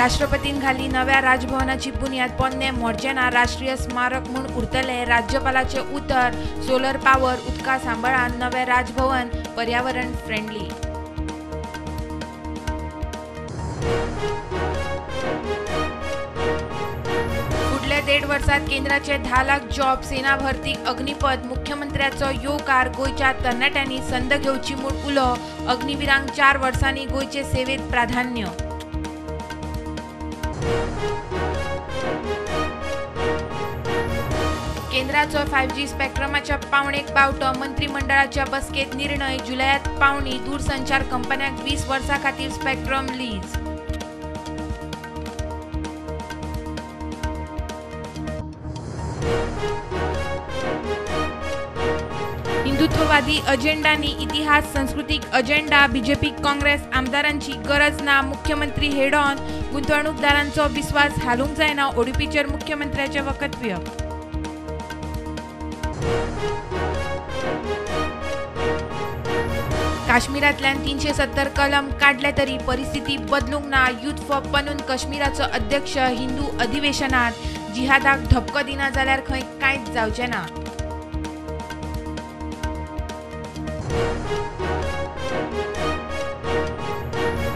राष्ट्रपतीन घाली नव्या राजभवनाची बुन्याद, पोन्ने मोडचेना, राष्ट्रीय स्मारक म्हूण उरतले, राज्यपालाचे उतर। सोलर पावर, उदका सांबाळान नवे राजभवन पर्यावरण फ्रेंडली। फुडल्या 1.5 वर्सात केंद्राचे 10 लाख जॉब, सेना भरतीक अग्निपथ, मुख्यमंत्र्याचो येवकार। गोंयच्या तरणाट्यांनी संद घेवची म्हूण उलो, अग्निवीरांक 4 वर्सांनी गोंयचे सेवेत प्राधान्य। केंद्राचो 5G स्पेक्ट्रमाच्या पावणेक बावटो, मंत्रिमंडळाच्या बसकेत निर्णय। जुलयात पावणी, दूरसंचार कंपन्यांक 20 वर्सां खातीर स्पेक्ट्रम लीज। हिंदुत्ववादी अजेंडानी इतिहास संस्कृतीक अजेंडा, बीजेपी काँग्रेस आमदारांची गरज ना, मुख्यमंत्री हेड ऑन। गुंतवणूकदारांचो विस्वास हालूंक जायना, ओडीपीचेर मुख्यमंत्र्याचें वक्तव्य। काश्मीरांतल्यान 370 कलम काडले तरी परिस्थिती बदलूंक ना, युथ फॉर पनून काश्मीराचो अध्यक्ष हिंदू अधिवेशनात जिहादाक धपको दिना जाल्यार खंय कांयच जावचें ना।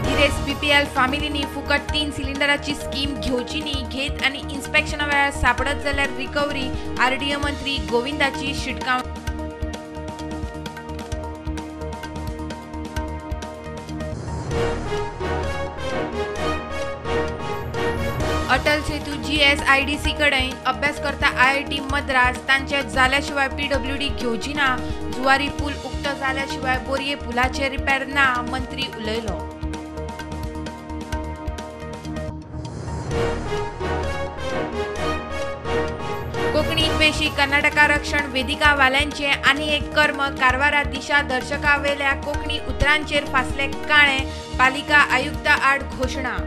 गिरेस्त बीपीएल फामिलींनी फुकट 3 सिलिंडराची स्कीम घेवची न्ही, घेत आनी इन्स्पेक्शना वेळार सापडत जाल्यार रिकव्हरी, आरडीए मंत्री गोविंदाची शिटकावणी। अटल सेतू जीएसआयडीसी कडेन अभ्यास करता आयआयटी मद्रास, तांचे जाल्या शिवाय पीडब्ल्यूडी घेवची ना, जुवारी पूल उक्तो जाल्या शिवाय बोरये पुलाचे रिपेर ना, मंत्री उलयलो। कोंकणी द्वेशी कर्नाटका रक्षण वेदिका वाल्यांचे आनी एक कर्म, कारवारा दिशा दर्शकावेल्या कोंकणी उतरांचेर फासले काळे, पालिका आयुक्ता आड घोशणा।